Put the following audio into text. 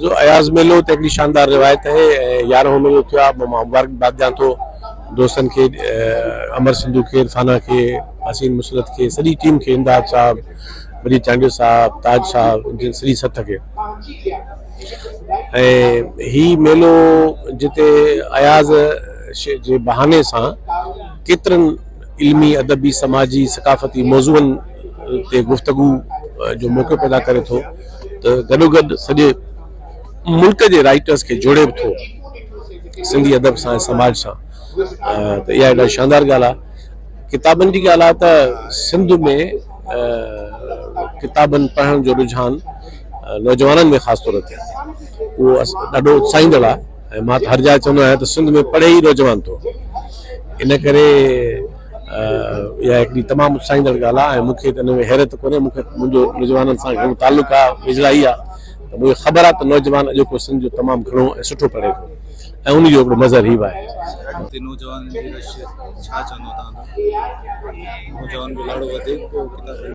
ڏسو اياز ميلو ته هڪڙي شاندار روايت آهي ۽ يارهون ميلو ٿيو آهي مان مبارڪباد ڏيان ٿو دوستن کي امر سنڌو کي عرفانه کي حسين مسرت کي سڄي ٽيم کي امداد صاحب مجيد چانڊيو صاحب تاج صاحب جن سڄي سٿ کي ۽ هي ميلو جتي اياز جي بهاني سان ڪيترن علمي ادبي سماجي ثقافتي موضوعن تي گفتگو جو موقعو پيدا ڪري ٿو ته گڏوگڏ سڄي ملڪ جي رائٽرس کي جوڙي به ٿو سنڌي ادب سان ۽ سماج سان ته اها ڏاڍي شاندار ڳالهه آهي ڪتابن جي ڳالهه آهي ته سنڌ ۾ ڪتابن پڙهڻ جو رجحان نوجوانن ۾ خاص طور تي اهو ڏاڍو اتساهيندڙ آهي ۽ مان ته هر جاء چوندو آهيان ته سنڌ ۾ پڙهي ئي نوجوان ٿو ان ڪري اها هڪڙي تمام اتساهيندڙ ڳالهه آهي ۽ مون کي ته ان ۾ حيرت ڪونهي مون کي منهنجو نوجوانن سان گهڻو تعلق آهي ويجهڙائي آهي ته مون کي خبر آهي ته نوجوان اڄوڪو سنڌ جو تمام گهڻو ۽ سٺو پڙهي ٿو ۽ ان جو هڪڙو مظهر هي به آهي. هتي نوجوانن جي رش ڇا چوندو تهان ته نوجوان جو لاڙو وڌي پيو ڪتابن.